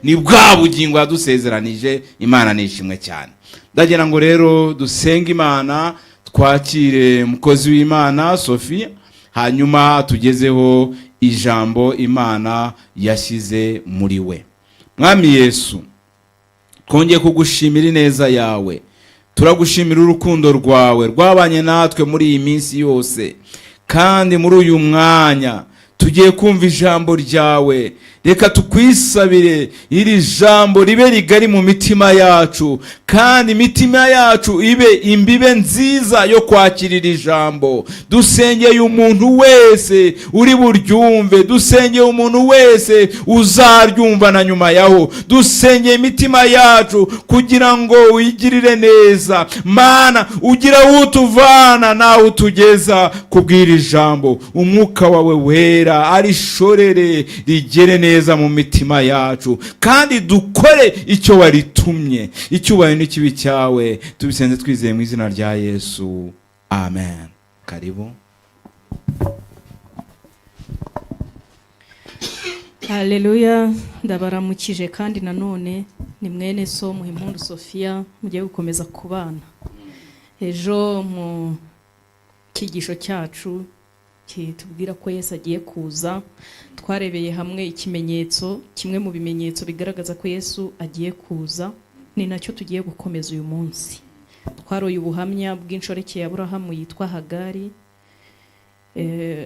Ni bwa bugingo yadusezeranije. Imana ni ishimwe cyane. Ndagira ngo rero dusenge Imana, twakire umukozi w'Imana Sophia, hanyuma tugezeho ijambo Imana yashyize muri we. Mwami Yesu, twongeye kugushimira ineza yawe. Turagushimira urukundo rwawe rwabanye natwe muri iyi minsi yose, kandi muri uyu mwanya tugiye kumva ijambo ryawe. Reka tukwisabire, iri jambo ribe rigari mu mitima yacu, kandi imitima yacu ibe imbibe nziza yo kwakira iri jambo. Dusengeye umuntu wese uri buryumve, dusengeye umuntu wese uzaryumva na nyuma yaho. Dusengeye imitima yacu kugira ngo uyigirire neza. Mana, ugira utuvana nawe utugeza kubwira ijambo. Umwuka wawe wera arishorere rigere neza mu mitima yacu, kandi dukore icyo waritumye. Icyubahiro n'ikibi cyawe. Tubisenze twizeye mu izina rya Yesu, amen. Karibu. Haleluya! Ndabaramukije kandi nanone ni mwene so Muhimpundu Sophia mugiye gukomeza kubana. Ejo mu cyigisho cyacu kitubwira ko Yesu agiye kuza, twarebeye hamwe ikimenyetso kimwe mu bimenyetso bigaragaza ko Yesu agiye kuza. Ni nacyo tugiye gukomeza uyu munsi. Twaroye ubuhamya bw'inshoreke ya Aburahamu yitwa Hagari,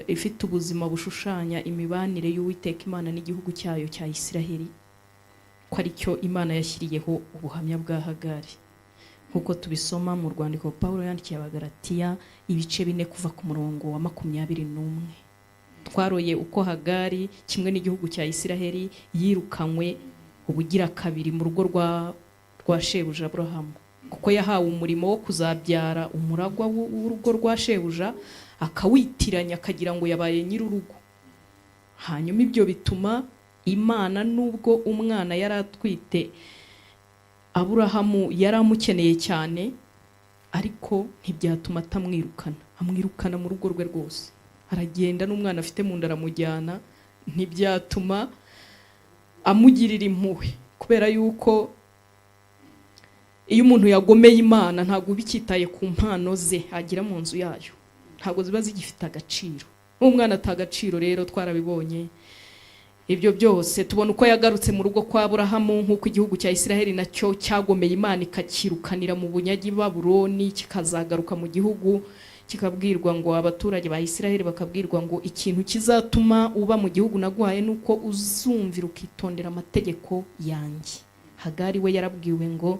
ifite ubuzima bushushanya imibanire y'Uwiteka Imana n'igihugu cyayo cya Isiraheli, ko ari cyo Imana yashyiriyeho ubuhamya bwa Hagari, nk'uko tubisoma mu rwandiko Pawulo yandikiye Abagalatiya, ibice 4, kuva ku murongo wa 21. Twaroye uko Hagari kimwe n'igihugu cya Isiraheli yirukanywe ubugira kabiri mu rugo rwa shebuja Aburahamu, kuko yahawe umurimo wo kuzabyara umuragwa w'urugo rwa shebuja, akawitiranya akagira ngo yabaye nyir'urugo. Hanyuma ibyo bituma Imana, nubwo umwana yari atwite Aburahamu yari amukeneye cyane, ariko ntibyatuma atamwirukana. Amwirukana mu rugo rwe rwose, aragenda n'umwana afite mu nda aramujyana. Ntibyatuma amugirira impuhwe, kubera yuko iyo umuntu yagomeye Imana, ntabwo uba icyitaye ku mpano ze agira mu nzu yayo, ntabwo ziba zigifite agaciro. N'umwana ata agaciro. Rero twarabibonye ibyo byose, tubona uko yagarutse mu rugo kwa Aburahamu, nk'uko igihugu cya Isiraheli nacyo cyagomeye Imana ikakirukanira mu bunyagi Babuloni, kikazagaruka mu gihugu, kikabwirwa ngo, abaturage ba Isiraheli bakabwirwa ngo: "Ikintu kizatuma uba mu gihugu naguhaye ni uko uzumvira ukitondera amategeko yanjye." Hagari we yarabwiwe ngo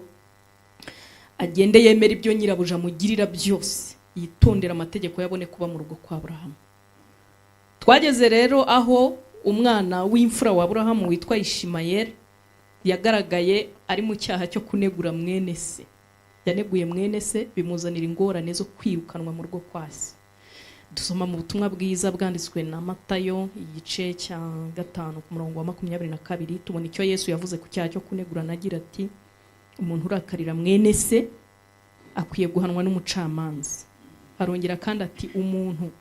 agende yemera ibyo nyirabuja amugirira byose, yitondera amategeko, yabone kuba mu rugo kwa Aburahamu. Twageze rero aho umwana w'imfura wa Aburahamu witwa Ishimayeli yagaragaye ari mu cyaha cyo kunegura mwene se. Yaneguye mwene se, bimuzanira ingorane zo kwirukanwa mu rugo kwa se. Dusoma mu butumwa bwiza bwanditswe na Matayo, igice cya 5, ku murongo wa 22, tubona icyo Yesu yavuze ku cyaha cyo kunegurana, agira ati: "Umuntu urakarira mwene se akwiye guhanwa n'umucamanza." Arongera kandi ati: "Umuntu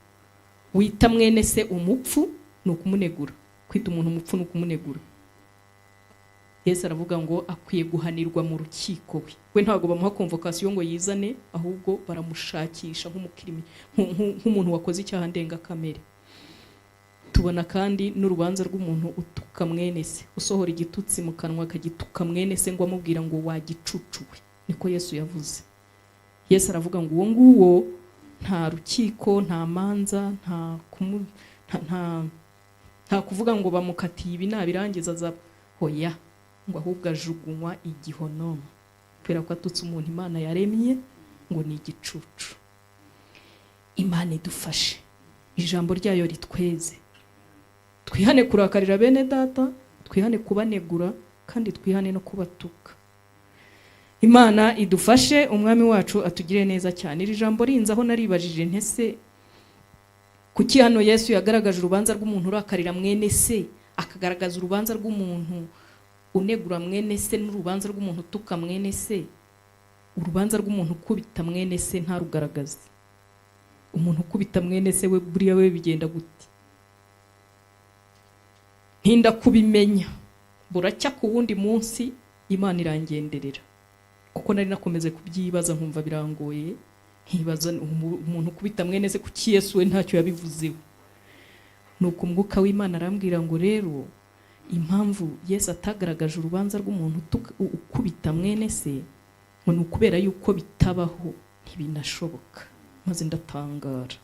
wita mwene se umupfu ni ukumunegura." Kwita umuntu umupfu ni ukumunegura. Yesu aravuga ngo akwiye guhanirwa mu rukiko. We ntabwo bamuha convocation ngo yizane, ahubwo baramushakisha nk'umukirimi, nk'umuntu wakoze icyaha ndengakamere. Tubona kandi n'urubanza rw'umuntu utuka mwene se, usohora igitutsi mu kanwa akagituka mwene se, ngo amubwira ngo "Wagicucuwe", niko Yesu yavuze. Yesu aravuga ngo uwo nguwo nta rukiko, nta manza, nta kumu, nta kuvuga ngo bamukatiye ibi, nabirangiza aza, hoya, ngo ahubwo ajugunywa igihonomo kubera ko atutse umuntu Imana yaremye ngo ni igicucu. Imana idufashe, ijambo ryayo ritweze. Twihane kurakarira bene data, twihane kubanegura, kandi twihane no kubatuka. Imana idufashe, Umwami wacu atugire neza cyane. Iri jambo rinzaho, naribajije ntese kuki hano Yesu yagaragaje urubanza rw'umuntu urakarira mwene se, akagaragaza urubanza rw'umuntu unegura mwene se, n'urubanza rw'umuntu utuka mwene se, urubanza rw'umuntu ukubita mwene se ntarugaragaze? Umuntu ukubita mwene se we, buriya we bigenda gute? Ntinda kubimenya Buracya ku wundi munsi Imana irangenderera, kuko nari nakomeze kubyibaza nkumva birangoye, nkibaza umuntu ukubita mwene se, kuki Yesu we ntacyo yabivuzeho? Nuko Umwuka w'Imana arambwira ngo rero impamvu Yesu atagaragaje urubanza rw'umuntu ukubita mwene se, ngo ni ukubera yuko bitabaho, ntibinashoboka. Maze ndatangara,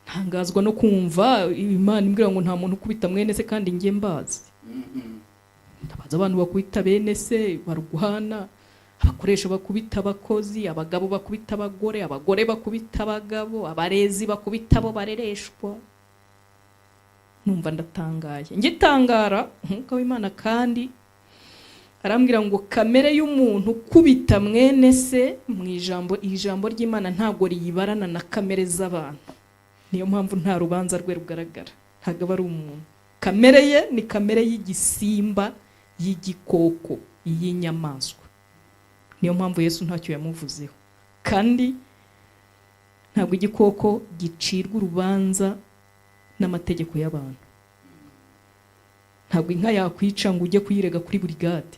ntangazwa no kumva Imana imbwira ngo nta muntu ukubita mwene se, kandi njye mbazi. Ndabaza abantu bakubita bene se, barwana, abakoresha bakubita abakozi, abagabo bakubita abagore, abagore bakubita abagabo, abarezi bakubita abo barereshwa. Numva ndatangaye. Ngitangara, Umwuka w'Imana kandi arambwira ngo kamere y'umuntu ukubita mwene se mu ijambo, ijambo ry'Imana ntabwo riyibarana na kamere z'abantu. Niyo mpamvu nta rubanza rwe rugaragara, ntabwo aba ari umuntu. Kamere ye ni kamere y'igisimba, y'igikoko, y'inyamaswa. Niyo mpamvu Yesu ntacyo yamuvuzeho. Kandi ntabwo igikoko gicirwa urubanza n'amategeko y'abantu. Ntabwo inka yakwica ngo ujye kuyirega kuri burigade,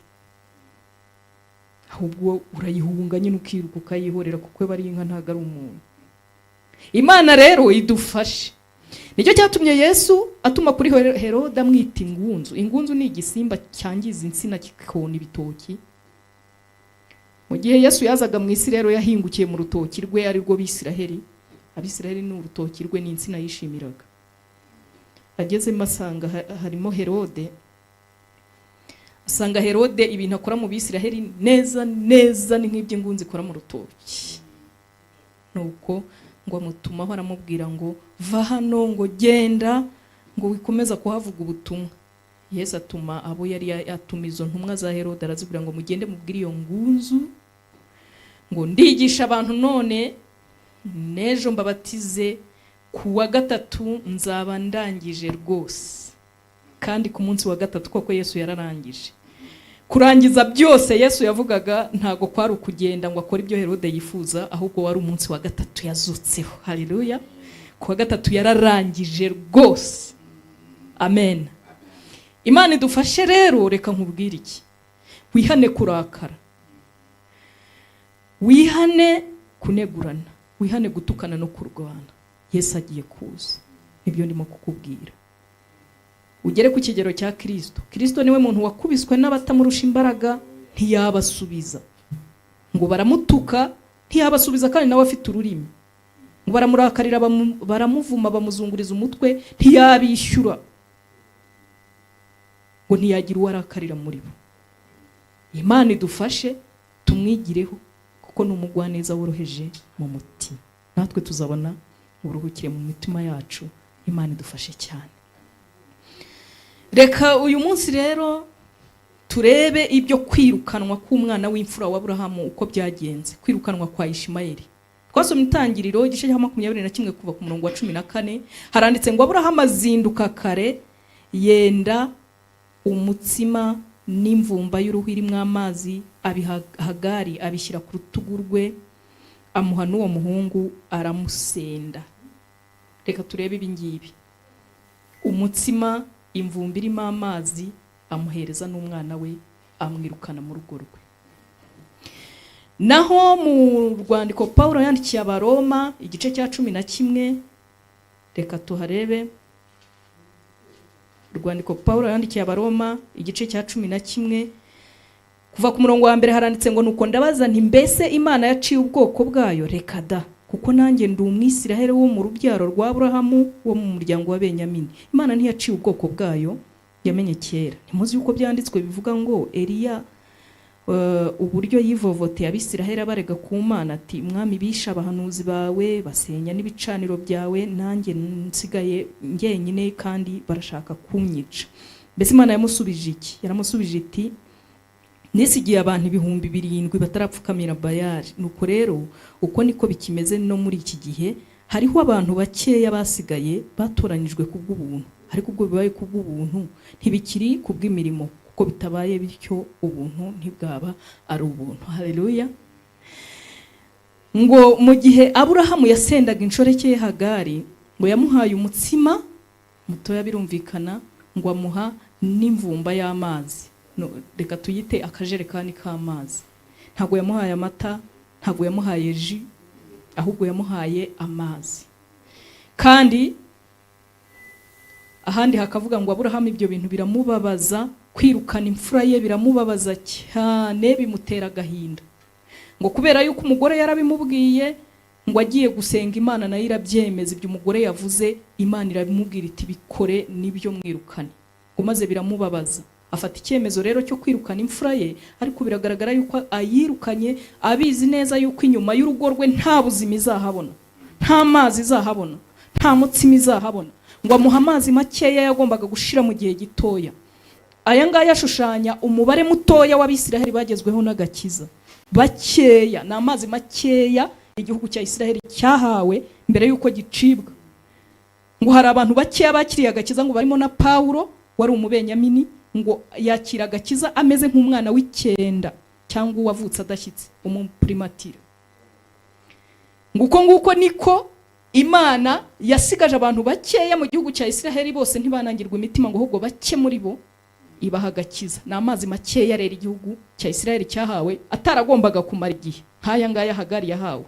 ahubwo urayihunga nyine, ukiruka, ukayihorera, kuko aba ari inka, ntabwo ari umuntu. Imana rero idufashe. Nicyo cyatumye Yesu atuma kuri Herode amwita ingunzu. Ingunzu ni igisimba cyangiza insina, kikona ibitoki. Mu gihe Yesu yazaga mu isi rero, yahingukiye mu rutoki rwe, ari rwo Bisiraheli. Abisiraheli ni urutoki rwe, ni insina yishimiraga. Agezemo asanga harimo Herode, asanga Herode ibintu akora mu Bisiraheli neza neza ni nk'iby'ingunzu ikora mu rutoki. Nuko ngo amutumaho, aramubwira ngo va hano, ngo genda, ngo wikomeza kuhavuga ubutumwa. Yesu atuma abo yari atuma izo ntumwa za Herode, arazibwira ngo mugende mubwire iyo ngunzu ngo ndigisha abantu none, n'ejo mbabatize, ku wa gatatu nzaba ndangije rwose. Kandi ku munsi wa gatatu koko Yesu yararangije. Kurangiza byose Yesu yavugaga ntabwo kwari ukugenda ngo akore ibyo Herode yifuza, ahubwo wari umunsi wa gatatu yazutseho. Haleluya! Ku wa gatatu yararangije rwose. Amen. Imana idufashe rero. Reka nkubwire iki: wihane kurakara, wihane kunegurana, wihane gutukana no kurwana. Yesu agiye kuza, nibyo ndimo kukubwira. Ugere ku kigero cya Kirisito. Kirisito niwe muntu wakubiswe n'abatamurusha imbaraga, ntiyabasubiza. Ngo baramutuka, ntiyabasubiza, kandi nawe afite ururimi. Ngo baramurakarira, baramuvuma, bamuzunguriza umutwe, ntiyabishyura. Ngo ntiyagira uwo arakarira muri bo. Imana idufashe tumwigireho, kuko ni umugwaneza woroheje mu mutima. Natwe tuzabona uburuhukire mu mitima yacu. Imana idufashe cyane. Reka uyu munsi rero turebe ibyo kwirukanwa k'umwana w'imfura wa Aburahamu, uko byagenze, kwirukanwa kwa Ishimayeli. Twasomye Itangiriro igice cya 21 kuva ku murongo wa 14. Haranditse ngo Aburahamu azinduka kare, yenda umutsima n'imvumba y'uruhu irimo amazi, abiha Hagari, abishyira ku rutugu rwe, amuha n'uwo muhungu, aramusenda. Reka turebe ibi ngibi: umutsima, imvumba irimo amazi, amuhereza n'umwana we, amwirukana mu rugo rwe. Naho mu rwandiko Paul yandikiye Abaroma igice cya 11, reka tuharebe. Urwandiko Paul yandikiye Abaroma igice cya 11 kuva ku murongo wa mbere, haranditse ngo nuko ndabaza nti: mbese Imana yaciye ubwoko bwayo? Reka da! Kuko nanjye ndi Umwisiraheli wo mu rubyaro rwa Aburahamu, wo mu muryango wa Benyamini. Imana ntiyaciye ubwoko bwayo yamenye kera. Ntimuzi yuko byanditswe bivuga ngo Eliya uburyo yivovoteye Abisiraheli abarega ku Mana, ati: Mwami, bishe abahanuzi bawe, basenya n'ibicaniro byawe, nanjye nsigaye njyenyine kandi barashaka kunyica. Mbese Imana yamusubije iki? Yaramusubije iti: nisigiye abantu 7000 batarapfukamira Bayali. Nuko rero uko niko bikimeze no muri iki gihe, hariho abantu bakeya basigaye batoranyijwe kubw'ubuntu. Ariko ubwo bibaye kubw'ubuntu, ntibikiri kubw'imirimo, kuko bitabaye bityo ubuntu ntibwaba ari ubuntu. Haleluya! Ngo mu gihe Aburahamu yasendaga inshoreke ye Hagari, ngo yamuhaye umutsima mutoya, birumvikana, ngo amuha N'imvumba y'amazi. No, reka tuyite akajerekani k'amazi. Ntabwo yamuhaye amata, ntabwo yamuhaye jus, ahubwo yamuhaye amazi. Kandi ahandi hakavuga ngo Aburahamu ibyo bintu biramubabaza, kwirukana imfura ye biramubabaza cyane, bimutera agahinda, ngo kubera yuko umugore yarabimubwiye, ngo agiye gusenga Imana nayo irabyemeza. Ibyo umugore yavuze, Imana irabimubwira iti: "Bikore, nibyo, mwirukane." Ngo maze biramubabaza, afata icyemezo rero cyo kwirukana imfura ye. Ariko biragaragara yuko ayirukanye abizi neza yuko inyuma y'urugo rwe nta buzima izahabona, nta mazi izahabona, nta mutsima izahabona. Ngo amuha amazi makeya yagombaga gushira mu gihe gitoya. Aya ngaya ashushanya umubare mutoya w'Abisiraheli bagezweho n'agakiza, bakeya. Ni amazi makeya igihugu cya Isiraheli cyahawe mbere y'uko gicibwa. Ngo hari abantu bakeya bakiriye agakiza, ngo barimo na Pawulo wari Umubenyamini, ngo yakira agakiza ameze nk'umwana w'icyenda cyangwa uwavutse adashyitse, umuprématuré. Ngo uko nguko niko Imana yasigaje abantu bakeya mu gihugu cya Isiraheli. Bose ntibanangirwa imitima, ngo ahubwo bake muri bo ibaha agakiza. Ni amazi makeya rero igihugu cya Isiraheli cyahawe, ataragombaga kumara igihe nk'aya ngaya Hagari yahawe.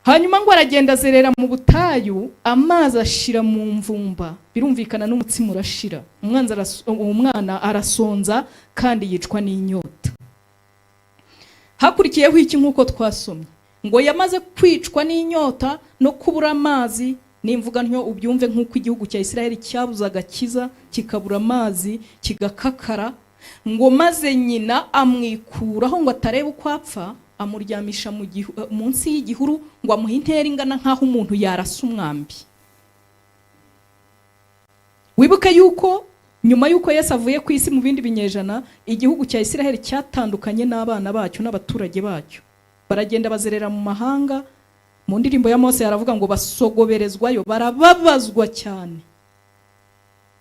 Hanyuma ngo aragenda azerera mu butayu, amazi ashira mu mvumba, birumvikana n'umutsima urashira. Umwana arasonza kandi yicwa n'inyota. Hakurikiyeho iki? Nk'uko twasomye, ngo yamaze kwicwa n'inyota no kubura amazi. Nimvuga ntyo ubyumve nk'uko igihugu cya Isiraheli cyabuze agakiza, kikabura amazi, kigakakara. Ngo maze nyina amwikuraho ngo atareba uko apfa, amuryamisha munsi y'igihuru, ngo amuhe intera ingana nk'aho umuntu yarasa umwambi. Wibuke yuko nyuma y'uko Yesu avuye ku isi, mu bindi binyejana, igihugu cya Isiraheli cyatandukanye n'abana bacyo n'abaturage bacyo, baragenda bazerera mu mahanga. Mu ndirimbo ya Mose haravuga ngo basogoberezwayo, barababazwa cyane.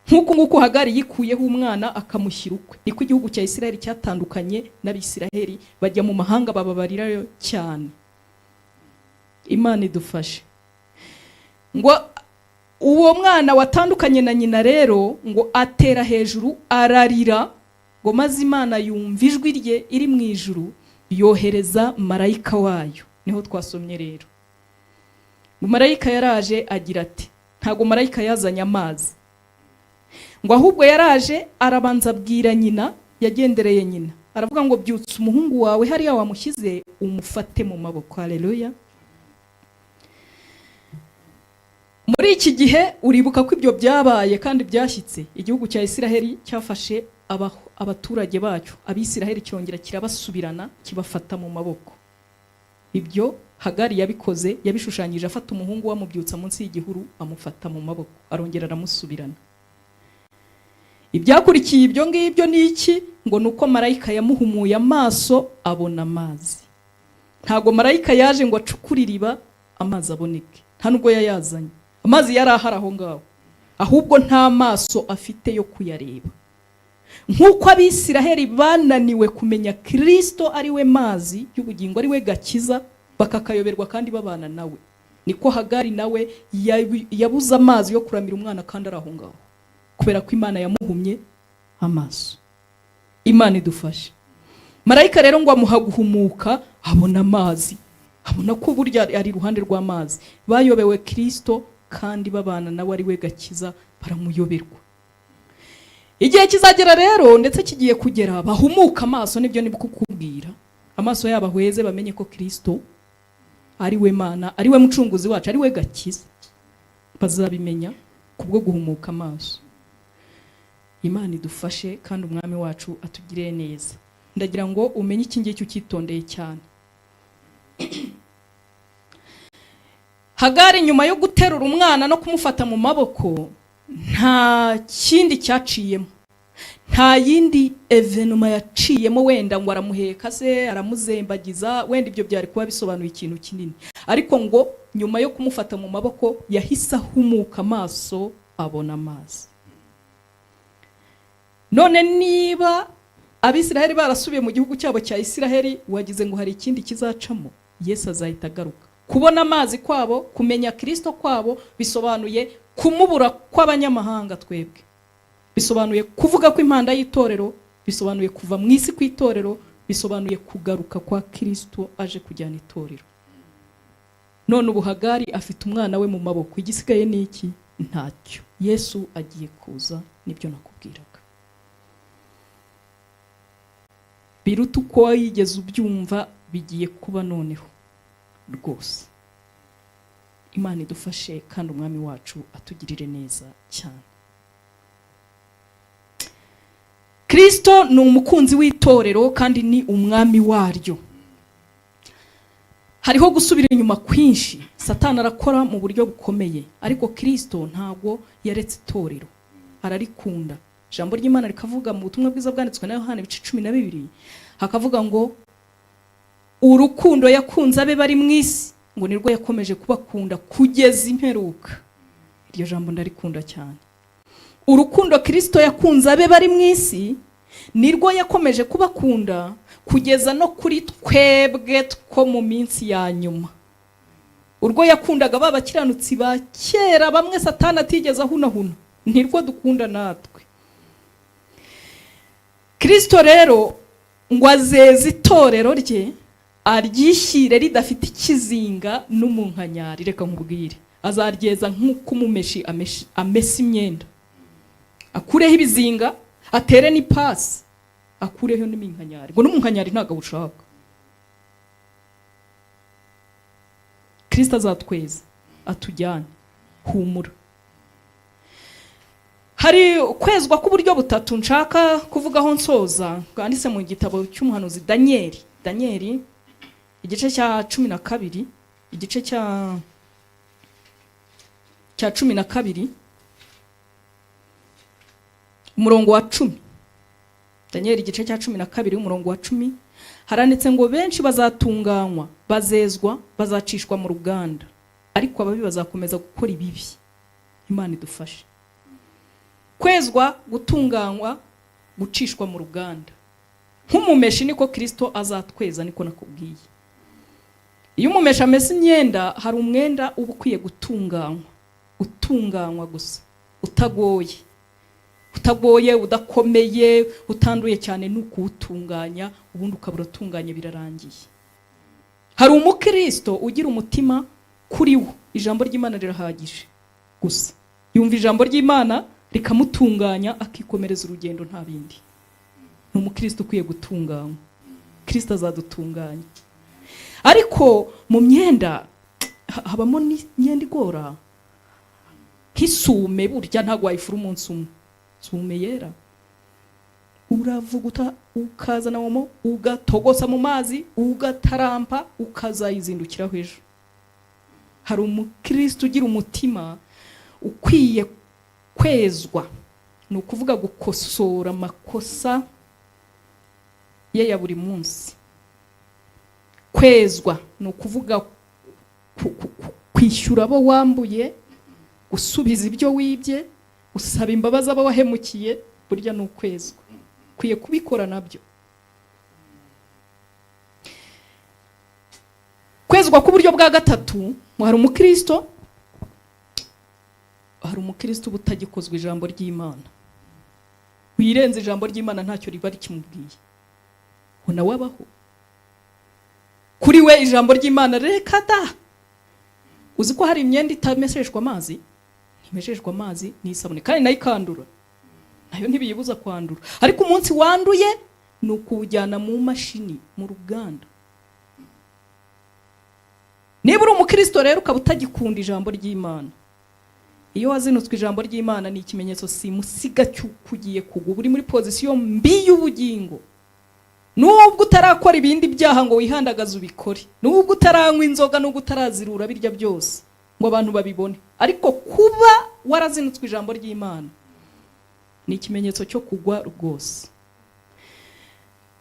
Nk'uku nguku Hagari yikuyeho umwana akamushyira ukwe, niko igihugu cya Isiraheli cyatandukanye n'Abisiraheli, bajya mu mahanga, bababarirayo cyane. Imana idufashe. Ngo uwo mwana watandukanye na nyina rero ngo atera hejuru ararira, ngo maze Imana yumva ijwi rye iri mu ijuru, yohereza marayika wayo. Niho twasomye rero ngo marayika yaraje agira ati, ntabwo marayika yazanye amazi, ngo ahubwo yaraje arabanza abwira nyina, yagendereye nyina, aravuga ngo: "Byutsa umuhungu wawe hariya wamushyize, umufate mu maboko." Haleluya! Muri iki gihe uribuka ko ibyo byabaye kandi byashyitse. Igihugu cya Isiraheli cyafashe abaturage bacyo Abisiraheli, cyongera kirabasubirana, kibafata mu maboko. Ibyo Hagari yabikoze, yabishushanyije afata umuhungu, wamubyutsa munsi y'igihuru, amufata mu maboko, arongera aramusubirana. Ibyakurikiye ibyo ngibyo ni iki? Ngo ni uko marayika yamuhumuye amaso, abona amazi. Ntabwo marayika yaje ngo acukure iriba amazi aboneke, nta nubwo yayazanye. Amazi yari ahari aho ngaho, ahubwo nta maso afite yo kuyareba. Nk'uko Abisiraheli bananiwe kumenya Kirisito ari we mazi y'ubugingo, ari we gakiza, bakakayoberwa kandi babana nawe, niko Hagari nawe yabuze amazi yo kuramira umwana kandi ari aho ngaho, kubera ko Imana yamuhumye amaso. Imana idufashe. Marayika rero ngo amuha guhumuka, abona amazi, abona ko burya ari iruhande rw'amazi. Bayobewe Kirisito kandi babana nawe ari we gakiza, baramuyoberwa. Igihe kizagera rero, ndetse kigiye kugera, bahumuka amaso. Nibyo ni kukubwira, amaso yabo ahweze, bamenye ko Kirisito ari we Mana, ari we mucunguzi wacu, ari we gakiza. Bazabimenya kubwo guhumuka amaso. Imana idufashe kandi Umwami wacu atugirire neza. Ndagira ngo umenye iki ngiki ucyitondeye cyane. Hagari nyuma yo guterura umwana no kumufata mu maboko, nta kindi cyaciyemo, nta yindi événement yaciyemo. Wenda ngo aramuheka se, aramuzembagiza, wenda ibyo byari kuba bisobanuye ikintu kinini. Ariko ngo nyuma yo kumufata mu maboko yahise ahumuka amaso, abona amazi. None niba Abisiraheli barasubiye mu gihugu cyabo cya Isiraheli, wagize ngo hari ikindi kizacamo? Yesu azahita agaruka. Kubona amazi kwabo, kumenya Kirisito kwabo, bisobanuye kumubura kw'abanyamahanga twebwe. Bisobanuye kuvuga ko impanda y'itorero, bisobanuye kuva mu isi kw'itorero, bisobanuye kugaruka kwa Kristo aje kujyana itorero. None ubu Hagari afite umwana we mu maboko, igisigaye ni iki? Ntacyo. Yesu agiye kuza, nibyo nakubwiraga. Biruta uko wigeze ubyumva, bigiye kuba noneho rwose. Imana idufashe kandi umwami wacu atugirire neza cyane. Kristo ni umukunzi w'itorero kandi ni umwami waryo. Hariho gusubira inyuma kwinshi, Satani arakora mu buryo bukomeye, ariko Kristo ntabwo yaretse itorero, ararikunda. Ijambo ry'Imana rikavuga mu butumwa bwiza bwanditswe na Yohana ibice 12, hakavuga ngo urukundo yakunze abe bari mu isi, ngo nirwo yakomeje kubakunda kugeza imperuka. Iryo jambo ndarikunda cyane. Urukundo Kristo yakunze abe bari mu isi, nirwo yakomeje kubakunda kugeza no kuri twebwe two mu minsi ya nyuma. Urwo yakundaga ba bakiranutsi ba kera bamwe Satani atigeze ahunahuna, nirwo dukunda natwe. Kristo rero ngo azeze itorero rye, aryishyire ridafite ikizinga n'umunkanyari. Reka nkubwire, azaryeza nk'uko umumeshi amesa imyenda, akureho ibizinga, atere n'ipasi, akureho n'iminkanyari. Ngo n'umunkanyari ntabwo awushaka. Kristo azatweza atujyane, humura. Hari kwezwa k'uburyo butatu nshaka kuvugaho nsoza, bwanditse mu gitabo cy'umuhanuzi Danieli. Danieli igice cya 12, igice cya 12 umurongo wa 10. Danieli igice cya 12 umurongo wa 10, haranditse ngo benshi bazatunganywa, bazezwa, bazacishwa mu ruganda, ariko ababi bazakomeza gukora ibibi. Imana idufashe. Kwezwa, gutunganywa, gucishwa mu ruganda. Nk'umumeshi niko Kristo azatweza, niko nakubwiye. Iyo umumeshi amesa imyenda, hari umwenda uba ukwiye gutunganywa, gutunganywa gusa, utagoye, utagoye, udakomeye, utanduye cyane, ni ukuwutunganya, ubundi ukaba uratunganye, birarangiye. Hari umukristo ugira umutima kuri wo, ijambo ry'Imana rirahagije gusa, yumva ijambo ry'Imana rikamutunganya, akikomereza urugendo, nta bindi. Ni umukristo ukwiye gutunganywa. Kristo azadutunganya. Ariko mu myenda habamo n'imyenda igora, nk'isume. Burya ntabwo wayifura umunsi umwe, sume yera uravuguta, ukazana omo, ugatogosa mu mazi, ugatarampa, ukazayizindukiraho ejo. Hari umukristo ugira umutima ukwiye kwezwa, ni ukuvuga gukosora amakosa ye ya buri munsi. Kwezwa ni ukuvuga kwishyura abo wambuye, gusubiza ibyo wibye, usaba imbabazi abo wahemukiye. Burya ni ukwezwa, ukwiye kubikora nabyo. Kwezwa k'uburyo bwa gatatu, hari umukristo, hari umukristo uba utagikozwa ijambo ry'Imana, wirenze ijambo ry'Imana ntacyo riba rikimubwiye, ngo nawe abaho kuri we ijambo ry'Imana reka da. Uzi ko hari imyenda itameseshwa amazi? Ntimesheshwa amazi n'isabune, kandi nayo ikandura, nayo ntibiyibuza kwandura. Ariko umunsi wanduye ni ukuwujyana mu mashini, mu ruganda. Niba uri umukristo rero ukaba utagikunda ijambo ry'Imana, iyo wazinutswe ijambo ry'Imana ni ikimenyetso simusiga cy'uko ugiye kugwa, uri muri pozisiyo mbi y'ubugingo. Nubwo utarakora ibindi byaha ngo wihandagaze ubikore, nubwo utaranywa inzoga, nubwo utarazirura birya byose ngo abantu babibone, ariko kuba warazinutswe ijambo ry'Imana ni ikimenyetso cyo kugwa rwose.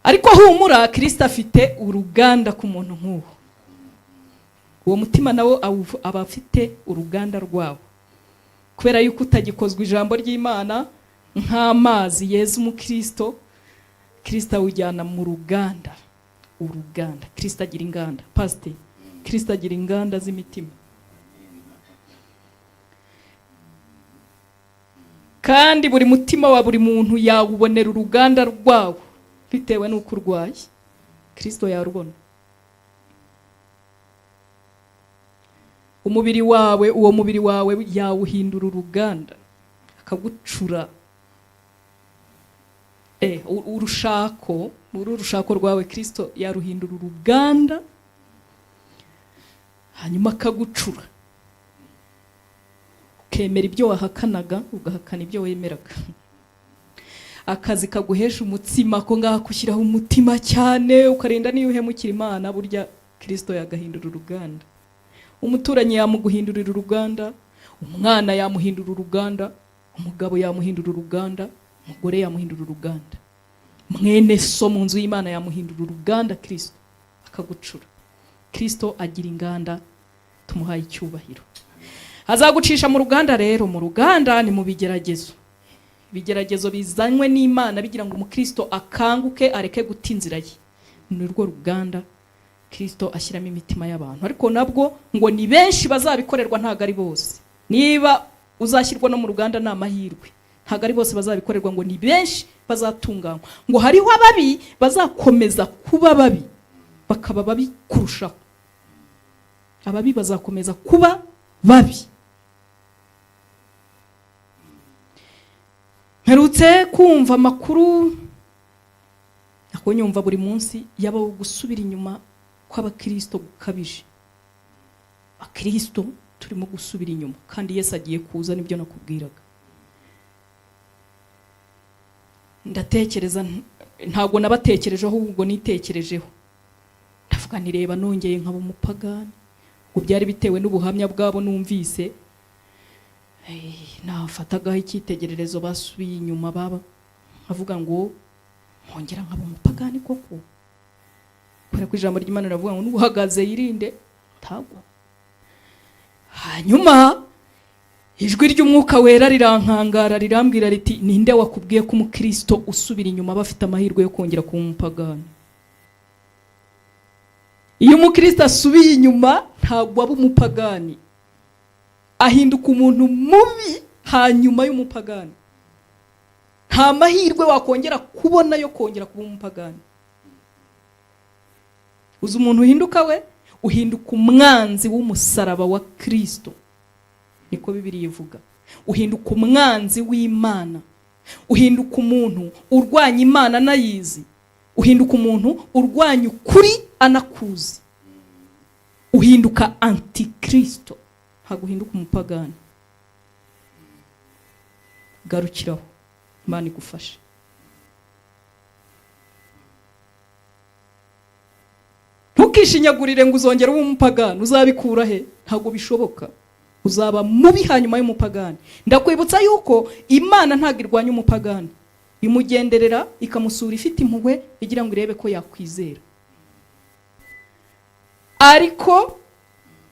Ariko humura, Kristo afite uruganda ku muntu nk'uwo. Uwo mutima nawo aba afite uruganda rwawo, kubera yuko utagikozwa ijambo ry'Imana nk'amazi yeza umukristo, Kristo awujyana mu ruganda. Uruganda, Kristo agira inganda, pasiteri, Kristo agira inganda z'imitima. Kandi buri mutima wa buri muntu yawubonera uruganda rwawo bitewe n'uko urwaye. Kristo yarubona. Umubiri wawe, uwo mubiri wawe yawuhindura uruganda, akagucura. Urushako, muri urushako rwawe Kristo yaruhindura uruganda, hanyuma akagucura. Ukemera ibyo wahakanaga, ugahakana ibyo wemeraga. Akazi kaguhesha umutsima ko ngaho ushyiraho umutima cyane, ukarinda niyo uhemukira Imana, burya Kristo yagahindura uruganda. Umuturanyi yamuguhindurira uruganda, umwana yamuhindura uruganda, umugabo yamuhindura uruganda, umugore yamuhindura uruganda, mwene so mu nzu y'Imana yamuhindura uruganda, Kristo akagucura. Kristo agira inganda, tumuhaye icyubahiro. Azagucisha mu ruganda rero, mu ruganda ni mu bigeragezo. Ibigeragezo bizanywe n'Imana bigira ngo umukristo akanguke, areke guta inzira ye. Ni urwo ruganda Kristo ashyiramo imitima y'abantu. Ariko nabwo ngo ni benshi bazabikorerwa, ntago ari bose. Niba uzashyirwa no mu ruganda ni amahirwe, ntago ari bose bazabikorerwa, ngo ni benshi bazatunganywa. Ngo hariho ababi bazakomeza kuba babi, bakaba babi kurushaho. Ababi bazakomeza kuba babi. Mperutse kumva amakuru, ako nyumva buri munsi, yaba gusubira inyuma kw'abakristo gukabije. Abakristo turimo gusubira inyuma, kandi Yesu agiye kuza, nibyo nakubwiraga. Ndatekereza, ntabwo nabatekerejeho, ahubwo nitekerejeho. Ndavuga nti reba nongeye nkaba umupagani. Ubwo byari bitewe n'ubuhamya bwabo numvise. Nafatagaho icyitegererezo basubiye inyuma baba nkavuga ngo nkongera nkaba umupagani koko. Kubera ko ijambo ry'Imana riravuga ngo n'uhagaze yirinde tagwa. Hanyuma ijwi ry'umwuka wera rirankangara rirambwira riti ninde wakubwiye ko umukristo usubira inyuma aba afite amahirwe yo kongera kuba umupagani? Iyo umukristo asubiye inyuma ntabwo aba umupagani, ahinduka umuntu mubi hanyuma y'umupagani. Nta mahirwe wakongera kubona yo kongera kuba umupagani. Uzi umuntu uhinduka we? Uhinduka umwanzi w'umusaraba wa Kristo, niko Bibiliya ivuga. Uhinduka umwanzi w'Imana, uhinduka umuntu urwanya Imana anayizi, uhinduka umuntu urwanya ukuri anakuzi, uhinduka antikristo, ntabwo uhinduka umupagani. Garukiraho, Imana igufashe. Ntukishinyagurire ngo uzongere ube umupagani, uzabikura he? Ntabwo bishoboka. Uzaba mubi hanyuma y'umupagani. Ndakwibutsa yuko Imana ntabwo irwanya umupagani, imugenderera ikamusura ifite impuhwe igira ngo irebe ko yakwizera. Ariko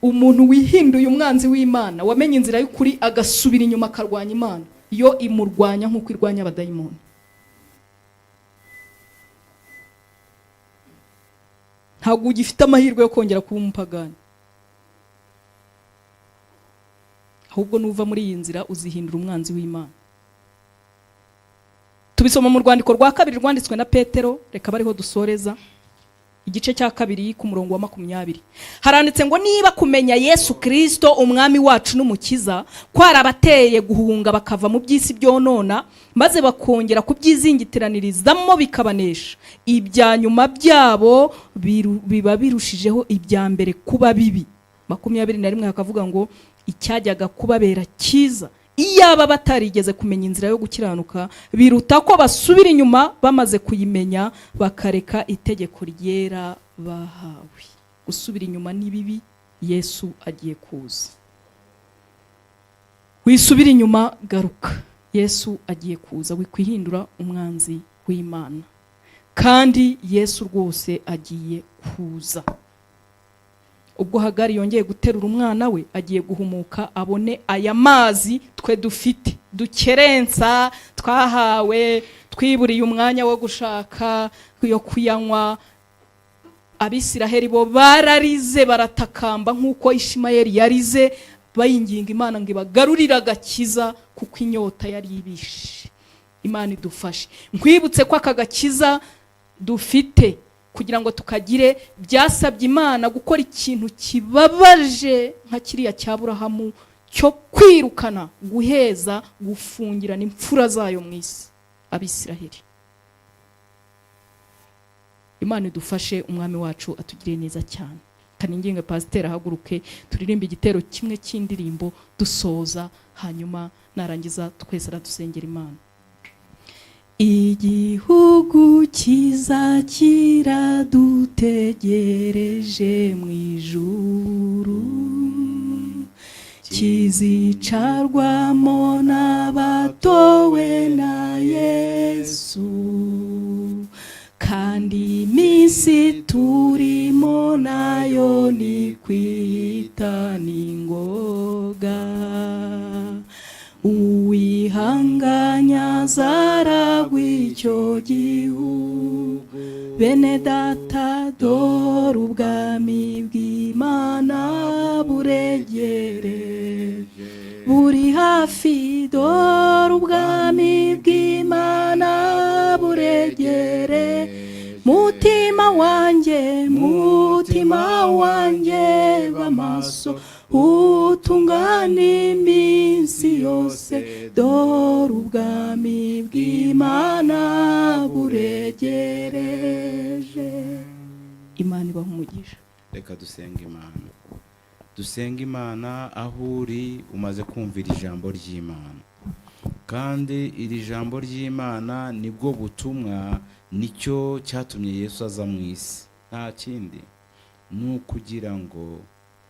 umuntu wihinduye umwanzi w'Imana, wamenye inzira y'ukuri agasubira inyuma akarwanya Imana, yo imurwanya nk'uko irwanya abadayimoni. Ntabwo ugifite amahirwe yo kongera kuba umupagani, ahubwo nuva muri iyi nzira uzihindura umwanzi w'Imana. Tubisoma mu rwandiko rwa kabiri rwanditswe na Petero, reka bariho dusoreza, igice cya 2 ku murongo wa 20. Haranditse ngo niba kumenya Yesu Kristo umwami wacu n'umukiza kwarabateye guhunga bakava mu by'isi byonona, maze bakongera kubyizingitiraniririzamo bikabanesha, ibya nyuma byabo biba birushijeho ibya mbere kuba bibi. 21 hakavuga ngo icyajyaga kubabera cyiza iyaba batarigeze kumenya inzira yo gukiranuka, biruta ko basubira inyuma bamaze kuyimenya bakareka itegeko ryera bahawe. Gusubira inyuma ni bibi, Yesu agiye kuza. Wisubira inyuma, garuka, Yesu agiye kuza. Wikwihindura umwanzi w'Imana, kandi Yesu rwose agiye kuza. Ubwo Hagari yongeye guterura umwana we, agiye guhumuka abone aya mazi twe dufite dukerensa, twahawe, twiburiye umwanya wo gushaka yo kuyanywa. Abisiraheli bo bararize baratakamba nk'uko Ishimayeli yarize, Bayinginga Imana ngo ibagarurire agakiza, kuko inyota yari ibishe. Imana idufashe. Nkwibutse ko aka gakiza dufite, kugira ngo tukagire, byasabye Imana gukora ikintu kibabaje nka kiriya cya Burahamu cyo kwirukana, guheza, gufungirana imfura zayo mu isi, Abisiraheli. Imana idufashe, Umwami wacu atugiriye neza cyane. Kaninginga pasiteri ahaguruke, turirimbe igitero kimwe cy'indirimbo dusoza, hanyuma narangiza twese aradusengera Imana. Igihugu cyiza kiradutegereje mu ijuru, kizicarwamo n'abatowe na Yesu, kandi iminsi turimo nayo ni kwita n'ingoga. Uwihanganya azaragwa icyo gihugu. Bene data, dore ubwami bw'Imana buregere, buri hafi. Dore ubwami bw'Imana buregere. Mutima wanjye, mutima wanjye, b'amaso utungana iminsi yose. Dore ubwami bw'Imana buregereje. Imana ibaha umugisha. Reka dusenge Imana, dusenge Imana. Aho uri, umaze kumvira ijambo ry'Imana, kandi iri jambo ry'Imana nibwo butumwa, nicyo cyatumye Yesu aza mu isi. Nta kindi, ni ukugira ngo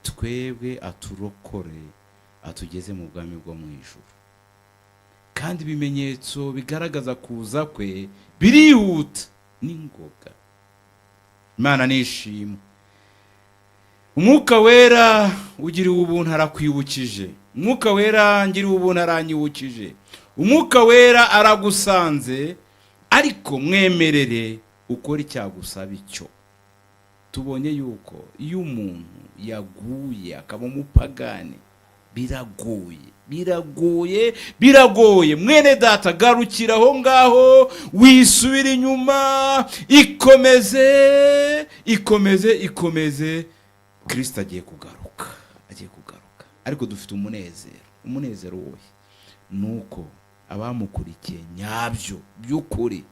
twebwe aturokore, atugeze mu bwami bwo mu ijuru. Kandi ibimenyetso bigaragaza kuza kwe birihuta n'ingoga. Imana nishimwe. Umwuka Wera ugiriwe ubuntu arakwibukije. Umwuka Wera ngiriwe ubuntu aranyibukije. Umwuka Wera aragusanze, ariko mwemerere ukora icyagusaba. Icyo tubonye yuko iyo umuntu yaguye akaba umupagani, biragoye, biragoye, biragoye. Mwene data, garukira aho ngaho, wisubira inyuma, ikomeze, ikomeze, ikomeze. Kirisita agiye kugaruka, agiye kugaruka. Ariko dufite umunezero. Umunezero wowe ni uko abamukurikiye nyabyo by'ukuri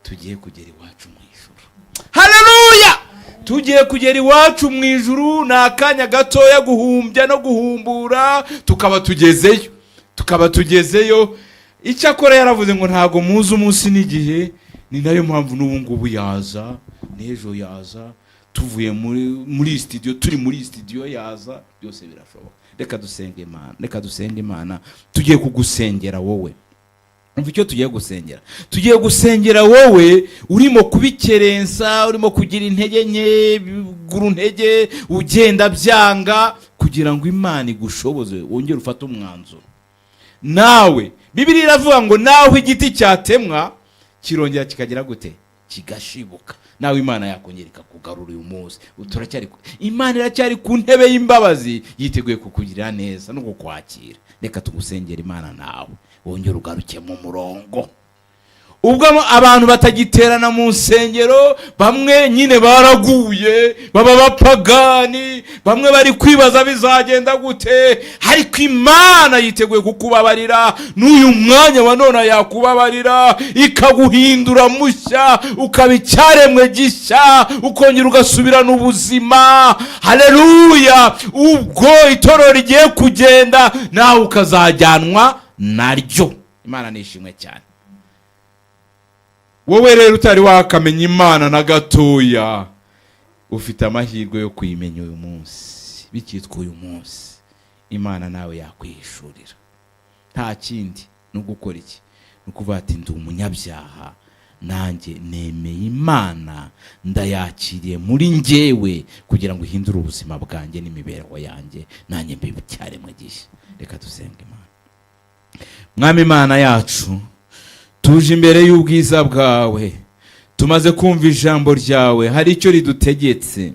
tugiye kugera iwacu mu ijuru. Haleluya! Tugiye kugera iwacu mu ijuru. Ni akanya gatoya, guhumbya no guhumbura, tukaba tugezeyo, tukaba tugezeyo. Icyakora yaravuze ngo ntabwo muzi umunsi n'igihe. Ni nayo mpamvu n'ubu ngubu yaza, n'ejo yaza, tuvuye muri studio, turi muri studio yaza, byose birashoboka. Reka dusenge Imana, reka dusenge Imana. Tugiye kugusengera wowe. Umva icyo tugiye gusengera. Tugiye gusengera wowe urimo kubikerensa, urimo kugira intege nke, bigura intege, ugenda byanga, kugira ngo Imana igushoboze wongere ufate umwanzuro nawe. Bibiliya iravuga ngo naho igiti cyatemwa kirongera kikagira gute? Kigashibuka. Nawe Imana yakongera ikakugarura uyu munsi. Turacyari, Imana iracyari ku ntebe y'imbabazi, yiteguye kukugirira neza no kukwakira. Reka tugusengera Imana, nawe wongere ugaruke mu murongo. Ubwo abantu batagiterana mu nsengero, bamwe nyine baraguye baba bapagani, bamwe bari kwibaza bizagenda gute, ariko Imana yiteguye kukubabarira. N'uyu mwanya wa none yakubabarira, ikaguhindura mushya, ukaba icyaremwe gishya, ukongera ugasubirana ubuzima. Haleluya! Ubwo itorero rigiye kugenda, nawe ukazajyanwa naryo. Imana nishimwe cyane. Wowe rero utari wakamenya Imana na gatoya, ufite amahirwe yo kuyimenya uyu munsi. Bikitwa uyu munsi, Imana nawe yakwihishurira. Nta kindi, ni ugukora iki? Ni ukuvuga ati: "Ndi umunyabyaha, nanjye nemeye Imana, ndayakiriye muri njyewe kugira ngo ihindure ubuzima bwanjye n'imibereho yanjye, nanjye mbe icyaremwe gishya." Reka dusenge Imana. Mwami Imana yacu, tuje imbere y'ubwiza bwawe. Tumaze kumva ijambo ryawe, hari icyo ridutegetse,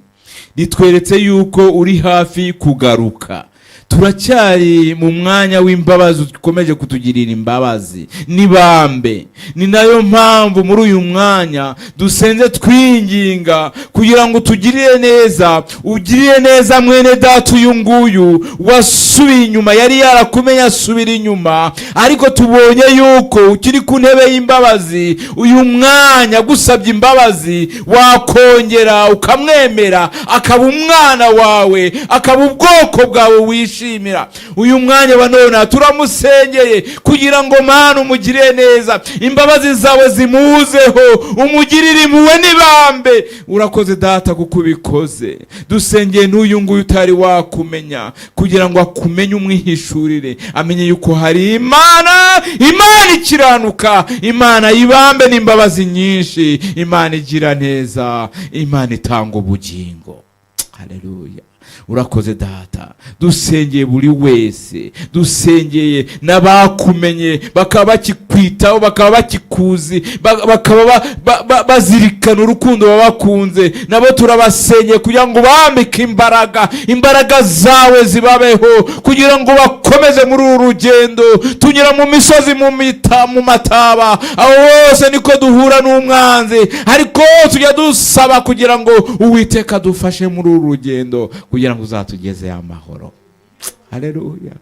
ritweretse yuko uri hafi kugaruka. Turacyari mu mwanya w'imbabazi, ukomeje kutugirira imbabazi nibambe. Ni nayo mpamvu muri uyu mwanya dusenze twinginga kugira ngo utugirire neza, ugirire neza mwene data uyu nguyu wasubiye inyuma. Yari yarakumenye asubira inyuma, ariko tubonye yuko ukiri ku ntebe y'imbabazi. Uyu mwanya gusabye imbabazi, wakongera ukamwemera akaba umwana wawe, akaba ubwoko bwawe wishimira. Uyu mwanya wa none turamusengeye kugira ngo, Mana, umugirire neza, imbabazi zawe zimuzeho, umugirire impuhwe n'ibambe. Urakoze Data kuko ubikoze. Dusengeye n'uyu nguyu utari wakumenya kugira ngo akumenye, umwihishurire, amenye yuko hari Imana, Imana ikiranuka, Imana y'ibambe n'imbabazi nyinshi, Imana igira neza, Imana itanga ubugingo. Haleluya, urakoze Data. Dusengeye buri wese, dusengeye n'abakumenye bakaba bakikwitaho, bakaba bakikuzi, bakaba bazirikana urukundo babakunze, nabo turabasengeye kugira ngo bambike imbaraga, imbaraga zawe zibabeho kugira ngo bakomeze muri uru rugendo. Tunyura mu misozi, mu mataba, aho hose niko duhura n'umwanzi, ariko tujya dusaba kugira ngo Uwiteka adufashe muri uru rugendo kugira ngo uzatugezeyo amahoro. Haleluya,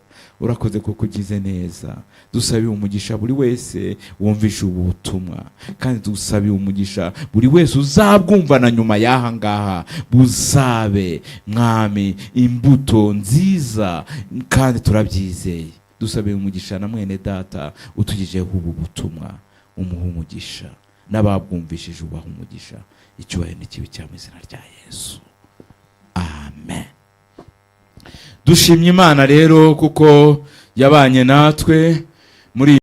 urakoze kuko ugize neza. Dusabiye umugisha buri wese wumvishe ubu butumwa, kandi dusabiye umugisha buri wese uzabwumva na nyuma y'aha ngaha. Buzabe, Mwami, imbuto nziza, kandi turabyizeye. Dusabiye umugisha na mwene data utugejeho ubu butumwa, umuha umugisha, n'ababwumvishije ubaha umugisha. Icyubahiro n'ikibe cya mu izina rya Yesu, amen. Dushimye Imana rero kuko yabanye natwe muri